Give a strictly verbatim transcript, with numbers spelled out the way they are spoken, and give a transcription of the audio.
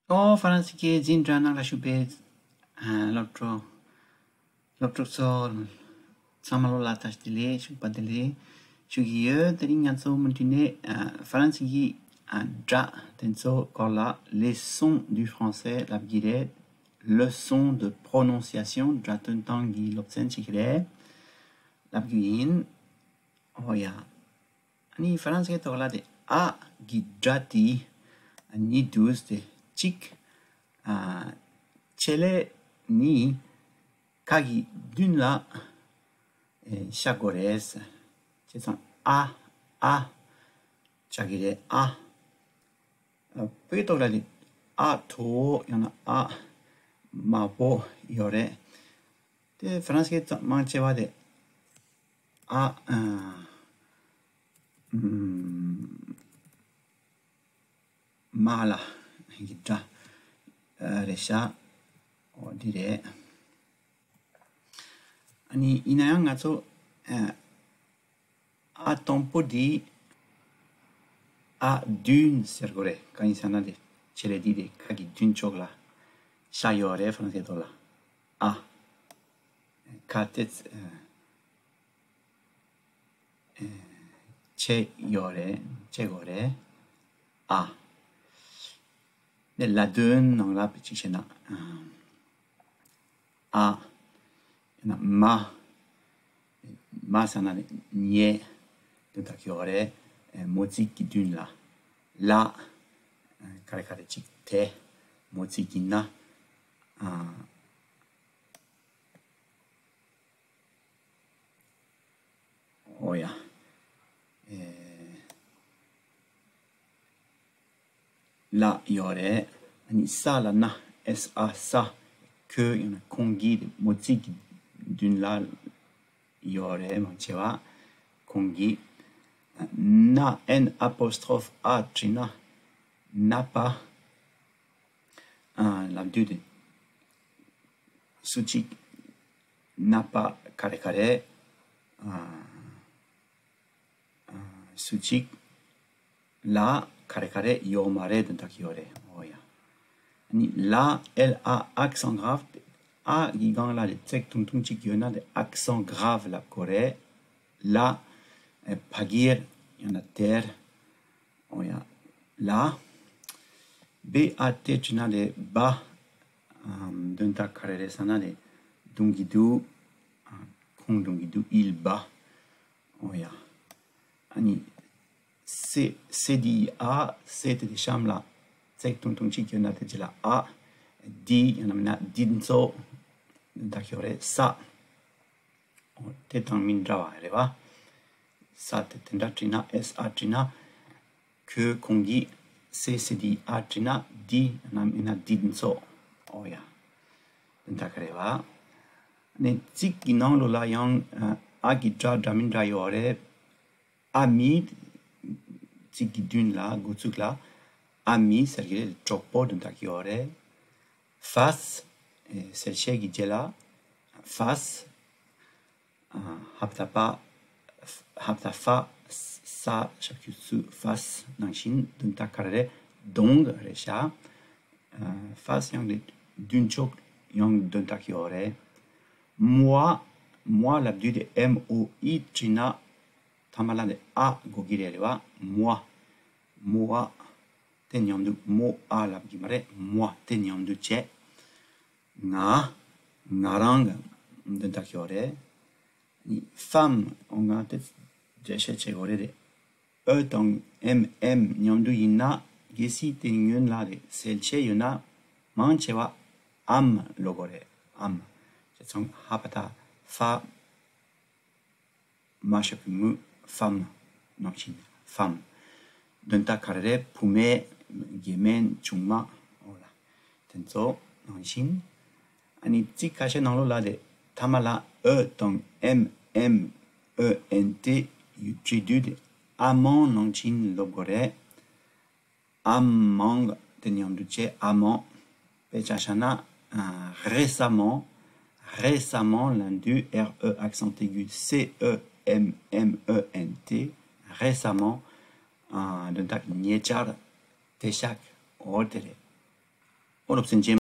ཨོ། ཧྥ་རན་སི་སྐད་འཛིན་གྲྭ་ནང་ལ་ཞུགས་པའི་ཨ་སློབ་ཕྲུག་སློབ་ཕྲུག་ཚོ་ཚང་མ་ལོ་ལ་བཀྲ་ཤིས་བདེ་ལེགས། ཞུགས་པ་བདེ་ལེགས་ཞུ་གི་ཡོད། དེ་རིང་ང་ཚོ་མུ་མཐུད་ནས་ཨ་ཧྥ་རན་སི་གི་ཨ་སྒྲ་དེ་ཚོ་སྐོར་ལ་leçon du français ལབ་ཀྱི་རེད། Leçon de prononciation སྒྲ་འདོན་སྟངས་ཀྱི་སློབ་ཚན་ཅིག་རེད་ལབ་རྒྱུ་ཡིན། ཨོ་ཡ། ཨ་ནི་ཧྥ་རན་སིའི་ཐོག་ལ་དེ་ཨ་གི་སྒྲ་དེ་གཉིས་འདུག་སྟེ། གཅིག་ཨ་ཆེད་ལས་ནི་ཁ་གི་མདུན་ལ་ཨེ་བཞག་དགོས་རེད། བྱས་ཙང་ཨ་ཨ་བྱ་གི་རེད། ཨ། ཨ་བོད་ཐོག་ལ་དེ་ཨ་མཐོ་བོ་ཡང་ན་ཨ་དམའ་བོ་ཡོད་རེད། དེ་ཧྥ་རན་སིའི་མང་ཆེ་བ་དེ་ཨ་ཨ་ཨུམ་མ་ལ་གི་སྒྲ་ཨ་རེད་ཤག་ཨོ་འདི་རེད། ཨ་ནི་ཡིན་ན་ཡང་ང་ཚོ་ཨ་ཨ་དང་པོ་འདི་ཨ་མདུན་ཟེར་དགོས་རེད། གང་ཡིན་ཟེར་ན་དེ་ཆེད་ལས་འདི་དེ་ཁ་གི་མདུན་ཕྱོགས་ལ་བཞག་ཡོད་རེད། ཧྥ་རན་སིའི་ཐོག་ལ་ཨ། ཁ་ཏེ་ཨ་ཨ་ཆེ་ཡོད་རེད། ཆེ་དགོས་རེད། ཨ། ནས་ལ་དོན་ནང་ལ་དཔེ་ཅིག་བཤད་ན་ཨ། ཨ། ཡང་ན་མ། མ་ཟེར་ན་ནི་ཉལ་དོན་དག་ཡོད་རེད། ཨེ་མོ་རྩིས་ཀྱི་མདུན་ལ་ལ། ཨ་ག་རེ་ག་རེ་ཅིག་དེ་མོ་རྩིས་ཀྱི་ན། ཨ། ཨོ་ཡ། ཨེ། ལ་ཡོད་རེད། ཨ་ནི་ས་ལ་ན། S A ས། ཁོ་ཡང་ན་ཁོང་གི་མོ་རྩིས་ཀྱི་མདུན་ལ་ཡོད་རེད། མང་ཆེ་བ་ཁོང་གི། ན་N apostrophe A བྲིས་ན་ནད་པ། ཨ་ལབ་དུས་དེ་སུ་གཅིག་ནད་པ་ག་རེ་ག་རེ། ཨ་ཨ་སུ་གཅིག་ལ་ག་རེ་ག་རེ་ཡོད་མ་རེད་དོན་དག་ཡོད་རེད། ཨོ་ཡ། ཨ་ནི་ལ་L A accent grave། ཨ་གི་སྒང་ལ་ལས་ཚེག་ཐུང་ཐུང་གཅིག་ཡོད་ན་དེ་accent grave ལབ་དགོས་རེད། ལ་ཨེ་ཕ་གིར་ཡང་ན་དེར། ཨོ་ཡ། ལ། B A T བྲིས་ན་དེ་བ། ཨམ་དོན་དག་ག་རེ་རེད་ཟེར་ན་དེ་གདུང་གི་གདུགས། ཨ་ཁོང་གདུང་གི་གདུགས། il bat། ཨོ་ཡ། ཨ་ནི་ས། ས་འདི་ཨ། ས་དེ་དེ་གཤམ་ལ་ཚེག་ཐུང་ཐུང་གཅིག་ཡོད་ན་དེ་རྗེས་ལ་ཨ། འདི་ཡང་ན་མིན་ན་འདི་ཚོ་དོན་དག་ཡོད་རེད། ས། ཨོ་དེ་དང་མི་འདྲ་བ་རེད་བ། ས་དེ་དེ་འདྲ་བྲིས་ན། S A བྲིས་ན། ཁོས་ཁོང་གིས། ས་ས་འདི་ཨ་བྲིས་ན་འདི་ཡང་ན་མིན་ན་འདི་ཚོ། ཨོ་ཡ། དོན་དག་ག་རེད་བ། ནས་ཚིག་གི་ནང་ལོགས་ལ་ཡང་ཨ་གི་སྒྲ་འདྲ་མི་འདྲ་ཡོད་རེད། ཨ་མི། ཚིག་གི་མདུན་ལ་འགོ་ཚུགས་ལ་ཨ་མི་ཟེར་གྱི་རེད། གྲོགས་པོ་དོན་དག་ཡོད་རེད། ཧྥས། ཨེ་གསལ་བཤད་ཀྱི་རྗེས་ལ་ཧྥས། ཨ་ཧ་བ་ད་པ། ཧ་བ་ད་ཧྥ། ས་ཞབས་ཀྱུ་སུ་ཧྥས་ནང་བཞིན་དོན་དག་ག་རེ་རེད། གདོང་གི་རེད་ཤག་ཨ་ཧྥས་ཡང་རེད། མདུན་ཕྱོགས་ཡང་དོན་དག་ཡོད་རེད། མོ་ཨ། མོ་ཨ་ལབ་དུས་དེ་M O I བྲིས་ན་ཐ་མ་ལ་དེ་ཨ་དགོས་ཀྱི་རེད་རེད་བ། མོ་ཨ། མོ་ཨ། དེ་མཉམ་དུ་མོ་ཨ་ལབ་ཀྱི་མ་རེད། མོ་ཨ་དེ་མཉམ་དུ་བྱས། ང་། ང་རང་གི་དོན་དག་ཡོད་རེད། ནི་ཧྥམ། འོ་ང་དེ་འགྲེལ་བཤད་བྱེད་དགོས་རེད་རེད། ཨོ་དང་ཨེམ་ཨེམ་མཉམ་དུ་ཡིན་ན་གལ་སྲིད་དེ་སྔོན་ལ་རེད་གསལ་བྱེད་ཡོད་ན་མང་ཆེ་བ་ཨམ་ལབ་དགོས་རེད། ཨམ། བྱས་ཙང་ཧ་བ་ད་ཧྥ། མ་ཞབས་ཀྱུ་མུ། ཧྥམ། ནང་བཞིན་ཧྥམ། དོན་དག་ག་རེ་རེད། བུད་མེད། སྐྱེ་དམན། ཆུང་མ། འོ་ལ། དེ་ཚོ་ནང་བཞིན། ཨ་ནི་ཚིག་ཁ་ཤས་ནང་ལོགས་ལ་དེ་ཐ་མ་ལ་ཨོ་དང་ཨེམ་ཨེམ་ཨོ་ཨེན་ཏི་ཡོད་བྲིས་དུས་དེ་ཨ་མང་ནང་བཞིན་ལབ་དགོས་རེད། ཨ་མང་དེ་མཉམ་དུ་བྱས་ཨ་མང་། དཔེ་ཆ་བཞག་ན་ཨ་རེ་ས་མང་། རེ་ས་མང་ལབ་དུས་R E accent aigu C E M M E N T། རེ་ས་མང་། ཨ་དོན་དག་ཉེ་ཆར། དེ་ཤག་འོ་དེ་རེད། ཨོ་རབ་སེམས་ཅན།